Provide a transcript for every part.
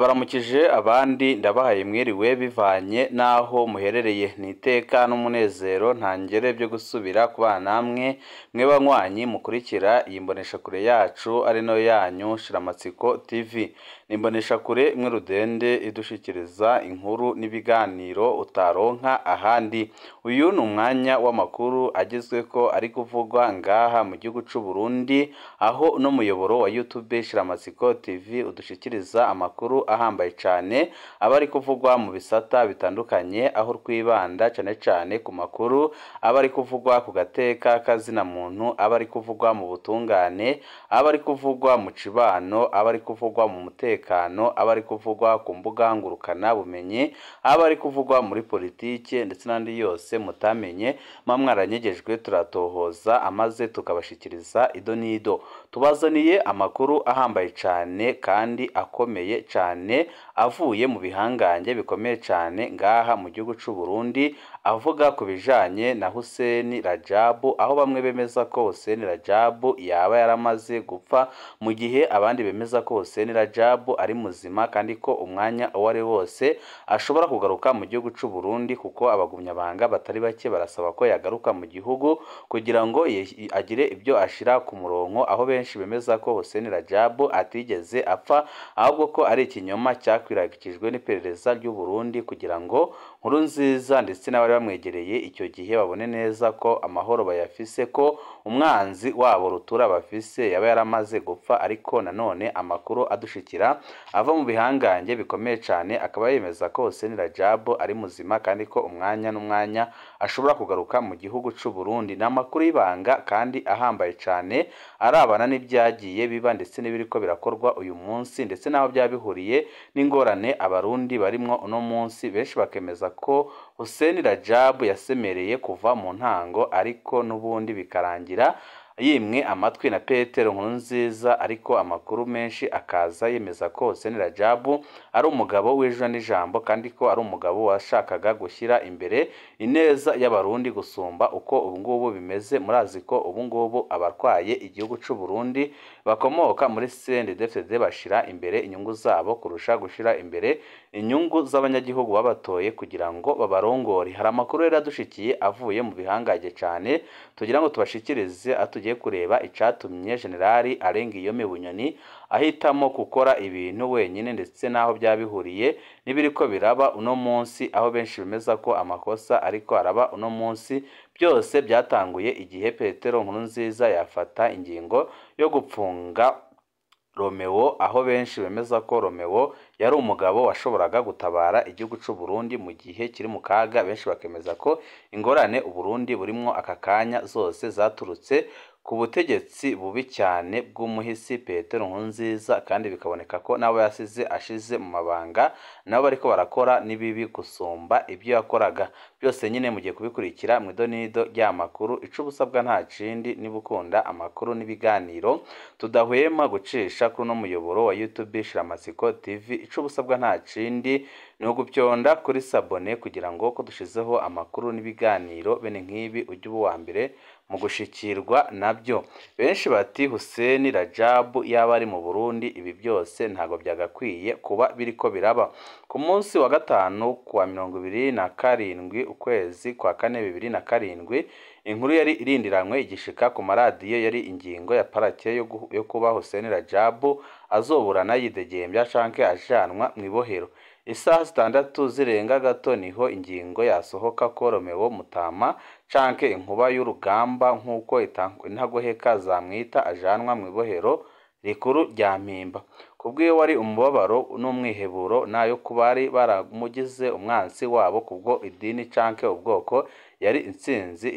Ndabaramukije abandi ndabahaye mwiriwe bivanye n'aho muherereye, ni iteka n'umunezero ntangere byo gusubira kubana namwe mwe banywanyi mukurikira iyi mboneshakure yacu ari nayo yanyu Shiramatsiko TV. Ni imboneshakure imwe rudende idushikiriza inkuru n'ibiganiro utaronka ahandi. Uyu ni umwanya w'amakuru agezweko ari kuvugwa ngaha mu gihugu c'u Burundi, aho uno muyoboro wa YouTube Shiramatsiko TV udushikiriza amakuru ahambaye cane aba ari kuvugwa mu bisata bitandukanye, aho twibanda cane cane ku makuru aba ari kuvugwa ku gateka kazina muntu, aba ari kuvugwa mu butungane, aba ari kuvugwa mu cibano, aba ari kuvugwa mu mutekano, aba ari kuvugwa ku mbuga ngurukana bumenyi, aba ari kuvugwa muri politike ndetse n'andi yose mutamenye muba mwaranyegejwe, turatohoza amaze tukabashikiriza ido n'ido. Tubazaniye amakuru ahambaye cane kandi akomeye cane avuye mu bihangange bikomeye cane ngaha mu gihugu c'u Burundi, avuga ku bijanye na Hussein Rajabu, aho bamwe bemeza ko Hussein Rajabu yaba yaramaze gupfa, mu gihe abandi bemeza ko Hussein Rajabu ari muzima kandi ko umwanya uwo ari wose ashobora kugaruka mu gihugu c'u Burundi, kuko abagumyabanga batari bake barasaba ko yagaruka mu gihugu kugira ngo agire ibyo ashira ku murongo, aho benshi bemeza ko Hussein Rajabu atigeze apfa, ahubwo ko ari ikinyoma cyakwiragijwe n'iperereza ry'u Burundi kugira ngo Nkurunziza ndetse n'abari bamwegereye icyo gihe babone neza ko amahoro bayafise, ko umwanzi wabo rutura bafise yaba yaramaze gupfa. Ariko nanone amakuru adushikira ava mu bihangange bikomeye cane akaba yemeza ko Hussein Rajabu ari muzima kandi ko umwanya n'umwanya ashobora kugaruka mu gihugu c'u Burundi. Ni amakuru y'ibanga kandi ahambaye cane arabana n'ibyagiye biba ndetse n'ibiriko birakorwa uyu munsi, ndetse n'aho byaba bihuriye n'ingorane abarundi barimwo uno munsi. Benshi bakemeza ko Hussein Rajabu yasemereye kuva mu ntango, ariko n'ubundi bikarangira yimwe amatwi na Petero Nkurunziza, ariko amakuru menshi akaza yemeza ko Hussein Rajabu ari umugabo w'ijwi n'ijambo kandi ko ari umugabo washakaga gushyira imbere ineza y'abarundi gusumba uko ubungubu bimeze. Murazi ko ubungubu abarwaye igihugu c'u Burundi bakomoka muri CNDD-FDD bashira imbere inyungu zabo kurusha gushira imbere inyungu z'abanyagihugu babatoye kugira ngo babarongore. Hari amakuru rero adushikiye avuye mu bihangange cane tugira ngo tubashikirize, tugiye kureba icatumye Generali Alengiyome Bunyoni ahitamo gukora ibintu wenyine, ndetse n'aho byaba bihuriye n'ibiriko biraba uno munsi, aho benshi bemeza ko amakosa ariko araba uno munsi byose byatanguye igihe Petero Nkurunziza yafata ingingo yo gupfunga Romeo, aho benshi bemeza ko Romeo yari umugabo washoboraga gutabara igihugu c'u Burundi mu gihe kiri mu kaga. Benshi bakemeza ko ingorane Uburundi burimwo aka kanya zose zaturutse ku butegetsi bubi cyane bw'umuhisi Petero Nkurunziza, kandi bikaboneka ko n'abo yasize ashize mu mabanga nabo bariko barakora n'ibibi gusumba ibyo yakoraga byose. Nyine mugiye kubikurikira mu idonido ry'amakuru. Ico ubusabwa nta kindi, niba ukunda amakuru n'ibiganiro tudahwema gucisha kuri uno muyoboro wa YouTube Shiramatsiko TV, ico ubusabwa nta kindi ni ugupyonda kuri sabone kugira ngo ko dushizeho amakuru n'ibiganiro bene nk'ibi ujye uba uwa mbere mu gushikirwa nabyo. Benshi bati Hussein Rajabu yaba ari mu Burundi ibi byose ntago byagakwiye kuba biriko biraba. Ku munsi wa gatanu kuwa 27 ukwezi kwa kane 2007, inkuru yari irindiranywe igishika ku maradiyo yari ingingo ya parake yo kuba Hussein Rajabu azoburana yidegembya canke ajanwa mw'ibohero. Isaha 6 zirenga gato niho ingingo yasohoka ko Romeo Mutama canke inkuba y'urugamba nk'uko intagoheka zamwita ajanwa mw'ibohero rikuru rya Mpimba. Kubw'iyo wari umubabaro n'umwiheburo nayo kubari baramugize umwansi wabo kubwo idini canke ubwoko, yari intsinzi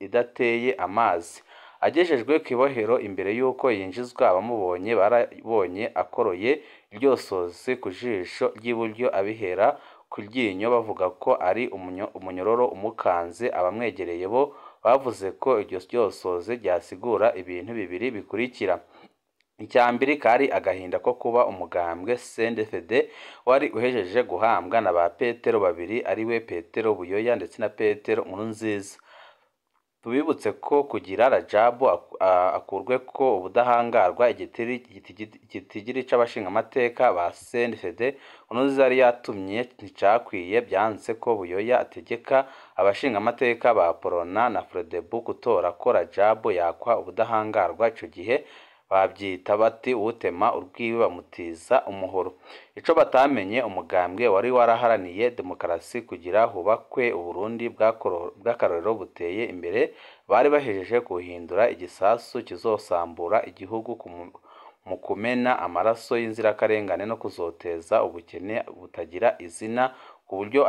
idateye amazi. Agejejwe kw'ibohero imbere y'uko yinjizwa, abamubonye barabonye akoroye iryosozi ku jisho ry'iburyo abihera ku ryinyo, bavuga ko ari umunyororo umukanze. Abamwegereye bo bavuze ko iryo ryosozi ryasigura ibintu bibiri bikurikira. Icya mbere kari agahinda ko kuba umugambwe CNDD-FDD wari uhejeje guhambwa na ba Petero babiri, ariwe Petero Buyoya ndetse na Petero Nkurunziza. Tubibutse ko kugira Rajabu akurwe ko ubudahangarwa igitigiri c'abashingamateka ba CNDD Nkurunziza yari yatumye nticakwiye, vyanse ko Buyoya ategeka abashingamateka ba Prona na Frodebu gutora ko Rajabu yakwa ubudahangarwa. Ico gihe bavyita bati uwutema urwiwe bamutiza umuhoro. Ico batamenye, umugambwe wari waraharaniye demokarasi kugira hubakwe Uburundi bw'akarorero buteye imbere, bari bahejeje kuwuhindura igisasu kizosambura igihugu mu kumena amaraso y'inzirakarengane no kuzoteza ubukene butagira izina, ku buryo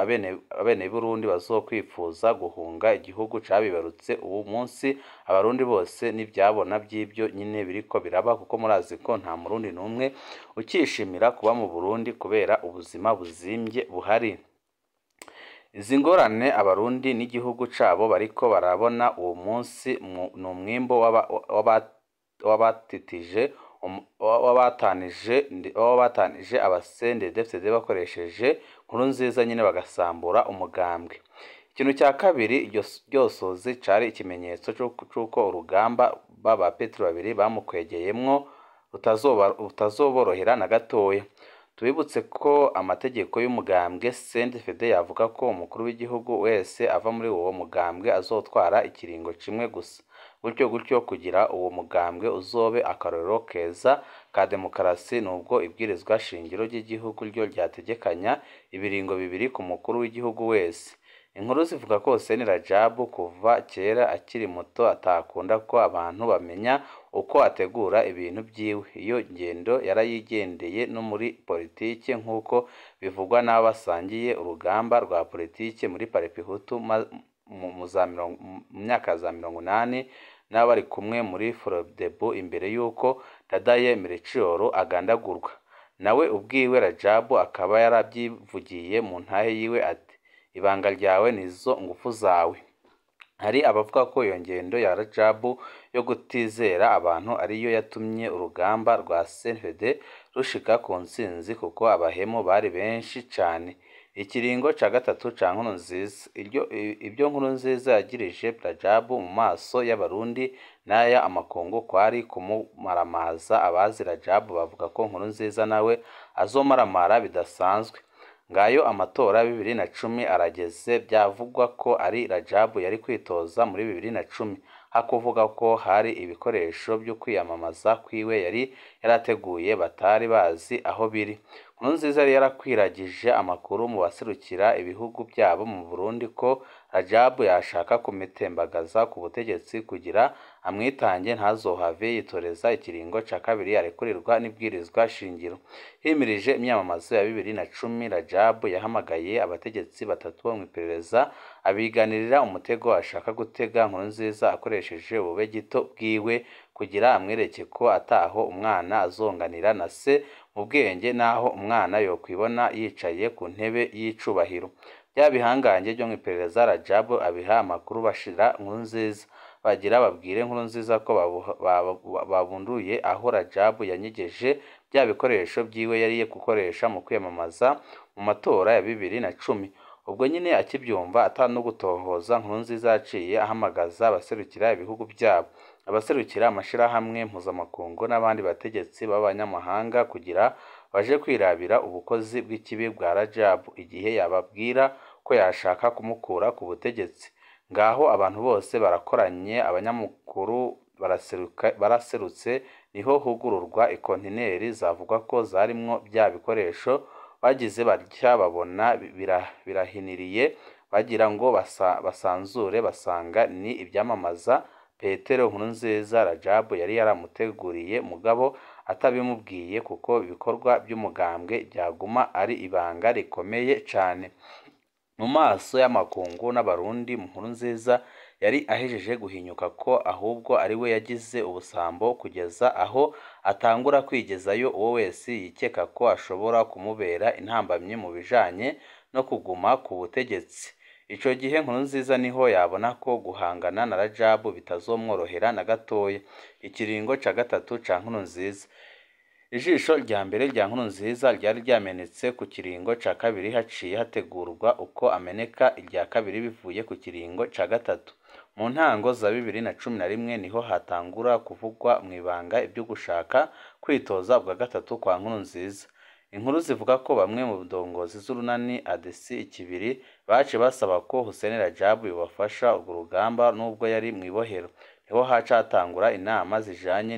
abene Burundi bazokwipfuza guhunga igihugu cabibarutse. Uwu munsi abarundi bose n'ivyabona vy'ivyo nyene biriko biraba, kuko murazi ko nta murundi n'umwe ukishimira kuba mu Burundi kubera ubuzima buzimvye buhari. Izi ngorane abarundi n'igihugu cabo bariko barabona uwo munsi ni umwimbo w'abatitije w'abatanije aba-CNDD-FDD bakoresheje Nkurunziza nyine bagasambura umugambwe. Ikintu cya kabiri, iryo ryosozi cari ikimenyetso c'uko urugamba baba Petero babiri bamukwegeyemwo rutazoborohera na gatoya. Tubibutse ko amategeko y'umugambwe CNDD-FDD yavuga ko umukuru w'igihugu wese ava muri uwo mugambwe azotwara ikiringo kimwe gusa, gutyo gutyo kugira uwo mugambwe uzobe akarorero keza ka demokarasi, nubwo ibwirizwa shingiro ry'igihugu ryo ryategekanya ibiringo bibiri ku mukuru w'igihugu wese. Inkuru zivuga ko Hussein Rajabu kuva kera akiri muto atakunda ko abantu bamenya uko ategura ibintu vyiwe. Iyo ngendo yarayigendeye no muri politike, nk'uko bivugwa n'abo basangiye urugamba rwa politike muri Parmehutu mu myaka za 80, n'abo bari kumwe muri Frodebu imbere y'uko Ndadaye Melchior agandagurwa. Nawe ubwiwe Rajabu akaba yaravyivugiye mu ntahe yiwe ati: ibanga ryawe nizo ngufu zawe. Hari abavuga ko iyo ngendo ya Rajabu yo kutizera abantu ariyo yatumye urugamba rwa CNDD rushika ku ntsinzi, kuko abahemu bari benshi cane. Ikiringo ca gatatu ca Nkurunziza, ibyo Nkurunziza yagirije Rajabu mu maso y'abarundi n'aya amakungu kwari kumumaramaza. Abazi Rajabu bavuga ko Nkurunziza nawe azomaramara bidasanzwe. Ngayo amatora ya 2010 arageze, byavugwa ko ari Rajabu yari kwitoza muri 2010, hakuvuga ko hari ibikoresho byo kwiyamamaza kwiwe yari yarateguye batari bazi aho biri. Nkurunziza yari yarakwiragije amakuru mu baserukira ibihugu byabo mu Burundi ko Rajabu yashaka kumutembagaza ku butegetsi kugira amwitange ntazohave yitoreza ikiringo ca kabiri arekurirwa n'ibwirizwa shingiro. Himirije imyamamazo ya 2010, Rajabu yahamagaye abategetsi batatu bo mw'iperereza abiganirira umutego ashaka gutega Nkurunziza akoresheje ububegito bwiwe kugira amwereke ko ataho umwana azonganira na se mu bwenge, naho umwana yokwibona yicaye ku ntebe y'icubahiro. Bya bihangange byo mw'iperereza Rajabu abiha amakuru bashira Nkurunziza, bagira babwire Nkurunziza ko babunduye aho Rajabu yanyegeje bya bikoresho byiwe yari gukoresha mu kwiyamamaza mu matora ya 2010. Ubwo nyine akibyumva ata no gutohoza, Nkurunziza yaciye ahamagaza abaserukira ibihugu byabo, abaserukira amashirahamwe mpuzamakungu n'abandi bategetsi b'abanyamahanga kugira baje kwirabira ubukozi bw'ikibi bwa Rajabu igihe yababwira ko yashaka kumukura ku butegetsi. Ngaho abantu bose barakoranye, abanyamakuru baraserutse, niho hugururwa ikontineri zavugwa ko zarimwo bya bikoresho. Bagize batya babona birahiniriye, bagira ngo basanzure basanga ni ibyamamaza Petero Nkurunziza Rajabu yari yaramuteguriye, mugabo atabimubwiye kuko ibikorwa by'umugambwe byaguma ari ibanga rikomeye cane. Mu maso y'amakungu n'abarundi, Nkurunziza yari ahejeje guhinyuka ko ahubwo ari we yagize ubusambo kugeza aho atangura kwigezayo uwo wese yikeka ko ashobora kumubera intambamyi mu bijanye no kuguma ku butegetsi. Ico gihe Nkurunziza niho yabona ko guhangana na Rajabu bitazomworohera na gatoya. Ikiringo ca gatatu ca Nkurunziza. Ijisho rya mbere rya Nkurunziza ryari ryamenetse ku kiringo ca kabiri, haciye hategurwa uko ameneka irya kabiri bivuye ku kiringo ca gatatu. Mu ntango za 2011 niho hatangura kuvugwa mw'ibanga ivyo gushaka kwitoza ubwa gatatu kwa Nkurunziza. Inkuru zivuga ko bamwe mu ndongozi z'urunani ADC Ikibiri baciye basaba ko Hussein Radjabu yobafasha urwo rugamba nubwo yari mw'ibohero. Niho haca hatangura inama zijanye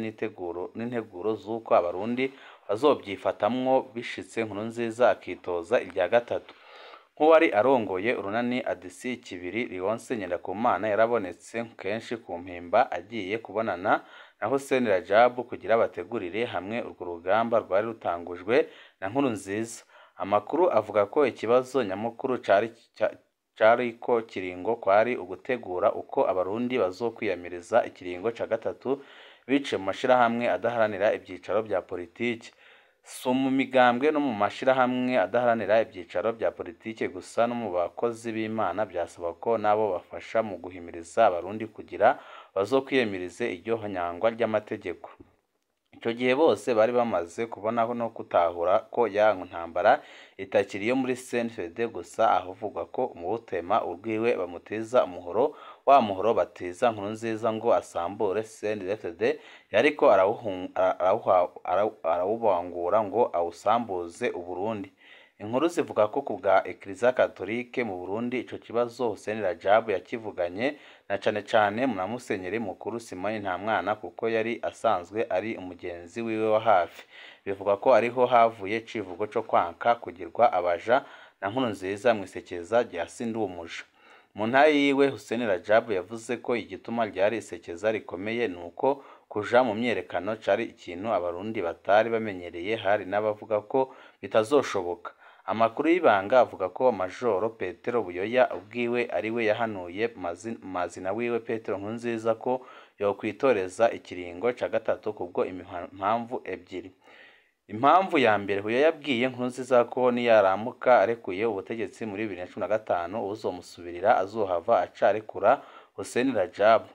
n'integuro z'uko abarundi bazovyifatamwo bishitse Nkurunziza akitoza irya gatatu. Nk'uwari arongoye urunani ADC Ikibiri, Leonce Ngendakumana yarabonetse kenshi ku Mpimba agiye kubonana na Hussein Radjabu kugira bategurire hamwe urwo rugamba rwari rutangujwe na Nkurunziza. Amakuru avuga ko ikibazo nyamukuru cariko kiringo kwari ugutegura uko abarundi bazokwiyamiriza ikiringo ca gatatu biciye mu mashirahamwe adaharanira ivyicaro vya politiki. Si mu migambwe no mu mashirahamwe adaharanira ivyicaro vya politiki gusa, no mu bakozi b'Imana vyasaba ko nabo bafasha mu guhimiriza abarundi kugira bazokwiyamirize iryo honyangwa ry'amategeko. Ico gihe bose bari bamaze kubona no gutahura ko ya ntambara itakiri iyo muri CNDD gusa, ahavugwa ko uwutema urwiwe bamutiza umuhoro, wa muhoro batiza Nkurunziza ngo asambure CNDD, yariko arawubangura ngo awusambuze Uburundi. Inkuru zivuga ko kubwa Eklezia Katolike mu Burundi ico kibazo Hussein Radjabu yakivuganye na cane cane na Musenyeri Mukuru Simoni Ntamwana, kuko yari asanzwe ari umugenzi wiwe wa hafi. Bivugwa ko ariho havuye icivugo co kwanka kugirwa abaja na Nkurunziza mw'isekeza rya Sindumuja. Mu ntahe yiwe Hussein Radjabu yavuze ko igituma ryari isekeza rikomeye nuko kuja mu myiyerekano cari ikintu abarundi batari bamenyereye, hari n'abavuga ko bitazoshoboka. Amakuru y'ibanga avuga ko Majoro Petero Buyoya ubwiwe ariwe yahanuye mazina wiwe Petero Nkurunziza ko yokwitoreza ikiringo ca gatatu kubwo impamvu ebyiri. Impamvu ya mbere, Buyoya yabwiye Nkurunziza ko niyaramuka arekuye ubutegetsi muri 2015 uwuzomusubirira azohava aca arekura Hussein Radjabu.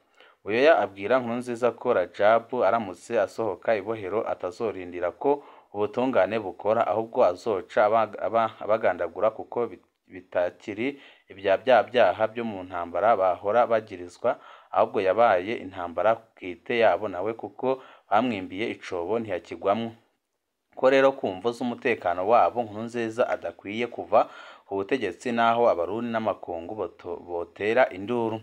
Buyoya abwira Nkurunziza ko Radjabu aramutse asohoka ibohero atazorindira ko ubutungane bukora, ahubwo azoca abagandagura kuko bitakiri ibya byaha byo mu ntambara bahora bagirizwa, ahubwo yabaye intambara bwite yabo nawe kuko bamwimbiye icobo ntiyakigwamwo. Ko rero ku mvo z'umutekano wabo Nkurunziza adakwiye kuva ku butegetsi naho abarundi n'amakungu botera induru.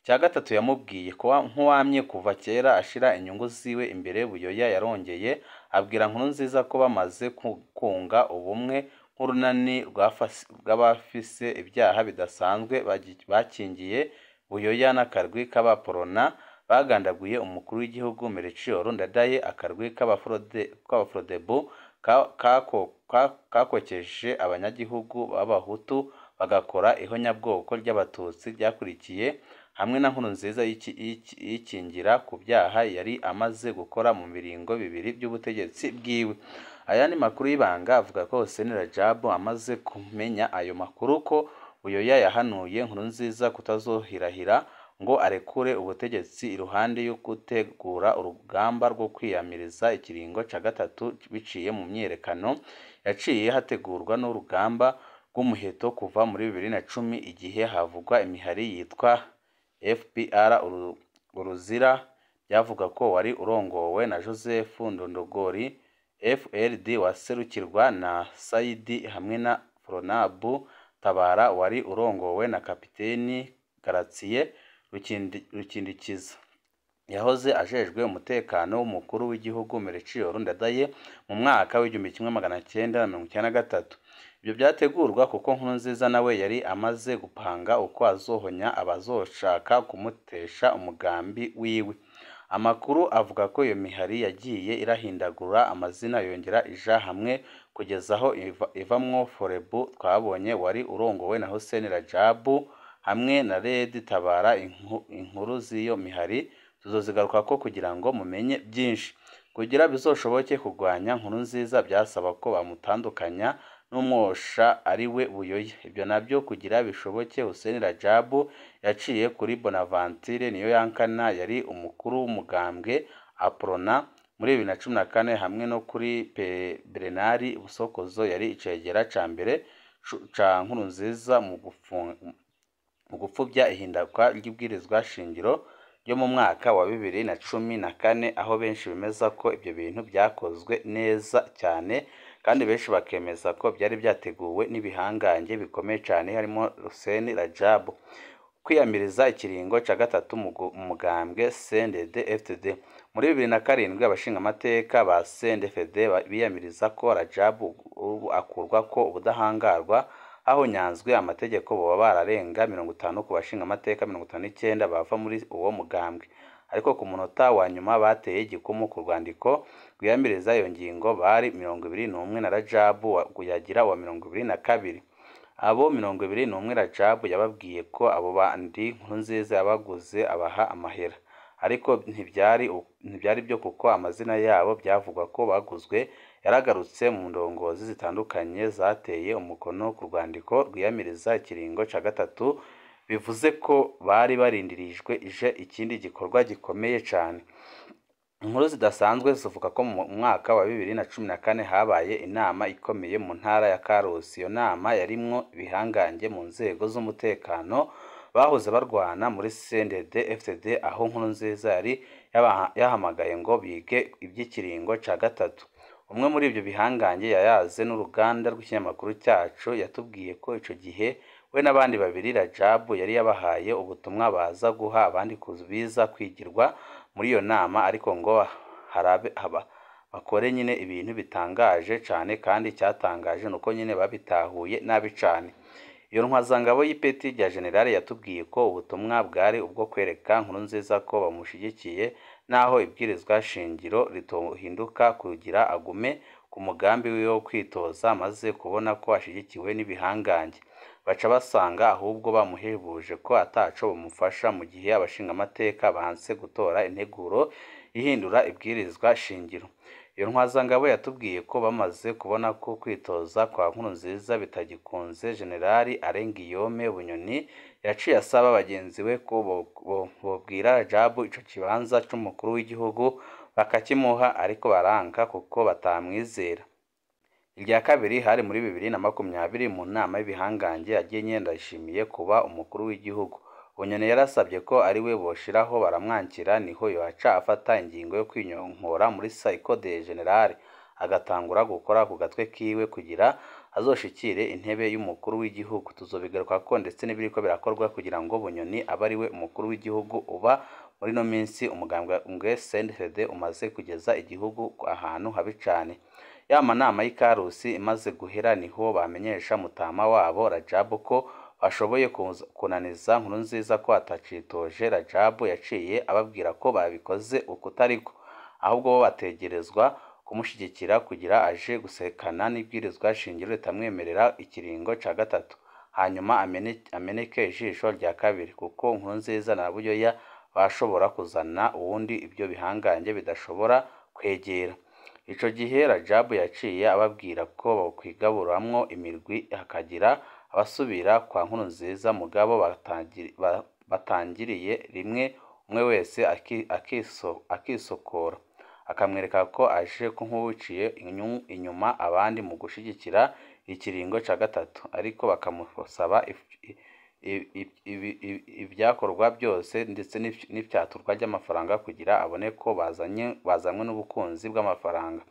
Icya gatatu, yamubwiye ko nk'uwamye kuva kera ashira inyungu ziwe imbere. Buyoya yarongeye abwira Nkurunziza ko bamaze kunga ubumwe nk'urunani rw'abafise ibyaha bidasanzwe bakingiye Buyoya n'akarwi k'abaporona bagandaguye umukuru w'igihugu Melchior Ndadaye, akarwi k'abafrodebu kakokeje abanyagihugu b'abahutu bagakora ihonyabwoko ry'abatutsi ryakurikiye, hamwe na Nkurunziza yikingira ku byaha yari amaze gukora mu biringo bibiri by'ubutegetsi bwiwe. Ayandi makuru y'ibanga avuga ko Hussein Radjabu amaze kumenya ayo makuru ko Buyoya yahanuye Nkurunziza kutazohirahira ngo arekure ubutegetsi iruhande yo gutegura urugamba rwo kwiyamiriza ikiringo ca gatatu biciye mu myiyerekano, yaciye hategurwa n'urugamba rw'umuheto kuva muri 2010 igihe havugwa imihari yitwa FPR Uruzira, byavuga ko wari urongowe na Joseph Ndondogori, FLD waserukirwa na Saidi hamwe na Fronabu Tabara wari urongowe na Kapiteni Gratien Rukindikiza, yahoze ajejwe umutekano w'umukuru w'igihugu Melchior Ndadaye mu mwaka w'1993. Ibyo byategurwa kuko Nkurunziza nawe yari amaze gupanga uko azohonya abazoshaka kumutesha umugambi wiwe. Amakuru avuga ko iyo mihari yagiye irahindagura amazina yongera ija hamwe kugeza aho ivamwo Forebu twabonye wari urongowe na Hussein Radjabu hamwe na Red Tabara. Inkuru z'iyo mihari tuzozigaruka ko kugira ngo mumenye byinshi. Kugira bizoshoboke kurwanya Nkurunziza byasaba ko bamutandukanya n'umwosha ari we Buyoya. Ibyo nabyo kugira bishoboke Hussein Radjabu yaciye kuri Bonaventure Niyoyankana yari umukuru w'umugambwe Aprona muri 2014, hamwe no kuri Bernard Busokozo yari icegera ca mbere ca Nkurunziza mu gupfubya ihindurwa ry'ibwirizwa shingiro ryo mu mwaka wa 2014, aho benshi bemeza ko ibyo bintu byakozwe neza cyane, kandi benshi bakemeza ko byari byateguwe n'ibihangange bikomeye cyane harimo Hussein Rajab. Kwiyamiriza ikiringo ca gatatu mu mugambwe CNDD-FDD. Muri 2007 abashingamateka ba CNDD-FDD biyamiriza ko Rajab ubu akurwako ubudahangarwa, hahonyanzwe amategeko boba bararenga 50 ku bashingamateka 59 bava muri uwo mugambwe, ariko ku munota wa nyuma bateye igikumu ku rwandiko rwiyamiriza iyo ngingo, bari 21 na Rajab yagira uwa 22. Abo 21 Rajab yababwiye ko abo bandi Nkurunziza yabaguze abaha amahera, ariko ntibyari byo kuko amazina yabo byavugwa ko baguzwe yaragarutse mu ndongozi zitandukanye zateye umukono ku rwandiko rwiyamiriza ikiringo ca gatatu, bivuze ko bari barindirijwe ije ikindi gikorwa gikomeye cane. Inkuru zidasanzwe zivuga ko mu mwaka wa 2014 habaye inama ikomeye mu ntara ya Karusi. Iyo nama yarimwo ibihangange mu nzego z'umutekano bahoze barwana muri CNDD-FDD, aho Nkurunziza yari yahamagaye ngo bige iby'ikiringo ca gatatu. Umwe muri ibyo bihangange yayaze n'uruganda rw'ikinyamakuru cyacu, yatubwiye ko ico gihe we n'abandi babiri Rajab yari yabahaye ubutumwa baza guha abandi biza kwigirwa muri iyo nama, ariko ngo harabe haba bakore nyine ibintu bitangaje cane, kandi icyatangaje nuko nyine babitahuye nabi cane. Iyo ntwazangabo y'ipeti rya generale yatubwiye ko ubutumwa bwari ubwo kwereka Nkurunziza ko bamushigikiye naho ibwirizwa shingiro ritohinduka kugira agume ku mugambi wiwe wo kwitoza, amaze kubona ko ashigikiwe n'ibihangange. Baca basanga ahubwo bamuhebuje ko ataco bamufasha mu gihe abashingamateka banse gutora integuro ihindura ibwirizwa shingiro. Iyo ntwazangabo yatubwiye ko bamaze kubona ko kwitoza kwa Nkurunziza bitagikunze, Generali Arengiyome Bunyoni yaciye asaba bagenzi we ko bobwira Rajab ico kibanza c'umukuru w'igihugu bakakimuha, ariko baranka kuko batamwizera. Irya kabiri hari muri 2020 mu nama y'ibihangange yagenye Ndayishimiye kuba umukuru w'igihugu. Bunyoni yarasabye ko ari we boshiraho baramwankira, niho yoca afata ingingo yo kwinyonkora muri Saiko de General, agatangura gukora ku gatwe kiwe kugira azoshikire intebe y'umukuru w'igihugu. Tuzobigaruka ko ndetse n'ibiriko birakorwa kugira ngo Bunyoni abe ari we umukuru w'igihugu uba muri no minsi. Umugambwe CNDD-FDD umaze kugeza igihugu ahantu habi cane. Ya manama y'Ikarusi imaze guhera, niho bamenyesha mutama wabo Rajab ko bashoboye kunaniza Nkurunziza ko atacitoje. Rajab yaciye ababwira ko babikoze ukutariko, ahubwo bo bategerezwa kumushigikira kugira aje gusekana n'ibwirizwa shingiro ritamwemerera ikiringo ca gatatu, hanyuma ameneke ijisho rya kabiri, kuko Nkurunziza na Buyoya bashobora kuzana uwundi ibyo bihangange bidashobora kwegera. Ico gihe Rajab yaciye ababwira ko bokwigaburamwo imirwi hakagira abasubira kwa Nkurunziza, mugabo batangiriye rimwe, umwe wese akisokora akamwereka ko aje nk'uwiciye inyuma abandi mu gushigikira ikiringo ca gatatu, ariko bakamusaba ibyakorwa byose ndetse n'ifyaturwa ry'amafaranga kugira abone ko bazanywe n'ubukunzi bw'amafaranga.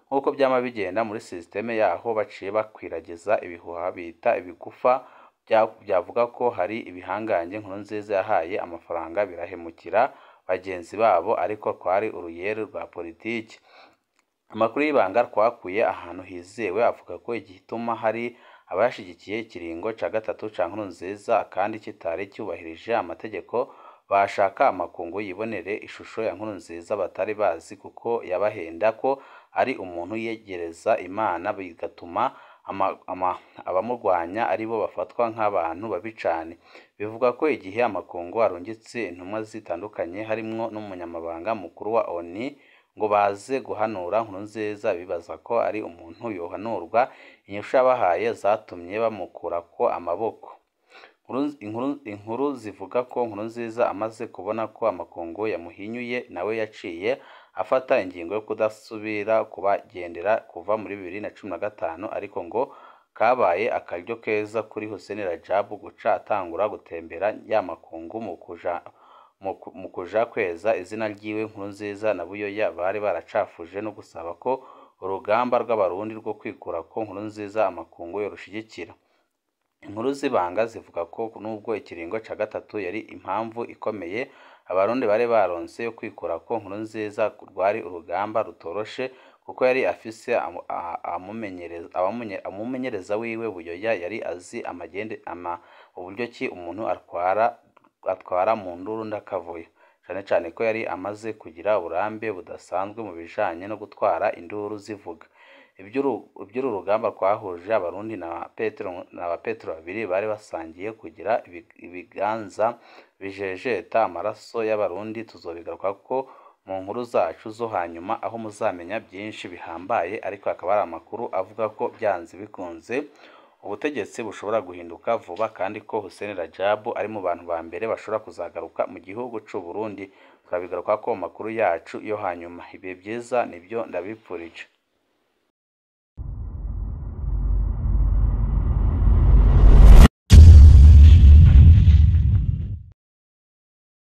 Nk'uko byama bigenda muri systeme yaho, baciye bakwiragiza ibihuha bita ibigufa byavuga ko hari ibihangange Nkurunziza yahaye amafaranga birahemukira bagenzi babo, ariko kwari uruyeri rwa politiki. Amakuru y'ibanga twakuye ahantu hizewe avuga ko igituma hari abashigikiye ikiringo ca gatatu ca Nkurunziza kandi kitari cyubahirije amategeko, bashaka amakungu yibonere ishusho ya Nkurunziza batari bazi, kuko yabahenda ko ari umuntu yegereza Imana, bigatuma abamurwanya aribo bafatwa nk'abantu babi cane. Bivugwa ko igihe amakungu arungitse intumwa zitandukanye harimwo n'umunyamabanga mukuru wa ONU ngo baze guhanura Nkurunziza, bibaza ko ari umuntu yohanurwa, inyishu yabahaye zatumye bamukurako amaboko. Inkuru zivuga ko Nkurunziza amaze kubona ko amakungu yamuhinyuye, nawe yaciye afata ingingo yo kudasubira kubagendera kuva muri 2015, ariko ngo Kabaye akaryo keza kuri Hussein Radjabu guca atangura gutembera ya makungu mu kuja kweza izina ryiwe Nkurunziza na Buyoya bari baracafuje, no gusaba ko urugamba rw'Abarundi rwo kwikurako Nkurunziza amakungu yorushigikira. Inkuru z'ibanga zivuga ko nubwo ikiringo ca gatatu yari impamvu ikomeye Abarundi bari baronse yo kwikurako Nkurunziza, rwari urugamba rutoroshe kuko yari afise umumenyereza wiwe Buyoya yari azi uburyo ki umuntu atwara mu nduru ndakavuyo, cane cane ko yari amaze kugira uburambe budasanzwe mu bijanye no gutwara induru zivuga. Ivy'uru rugamba rwahuje Abarundi na ba Petero babiri bari basangiye kugira ibiganza bijejeta amaraso y'Abarundi tuzobigarukako mu nkuru zacu zo hanyuma, aho muzamenya byinshi bihambaye, ariko hakaba hari amakuru avuga ko byanze bikunze ubutegetsi bushobora guhinduka vuba, kandi ko Hussein Radjabu ari mu bantu ba mbere bashobora kuzagaruka mu gihugu c'u Burundi. Turabigarukako mu makuru yacu yo hanyuma. Ibihe vyiza nivyo ndabipfurije.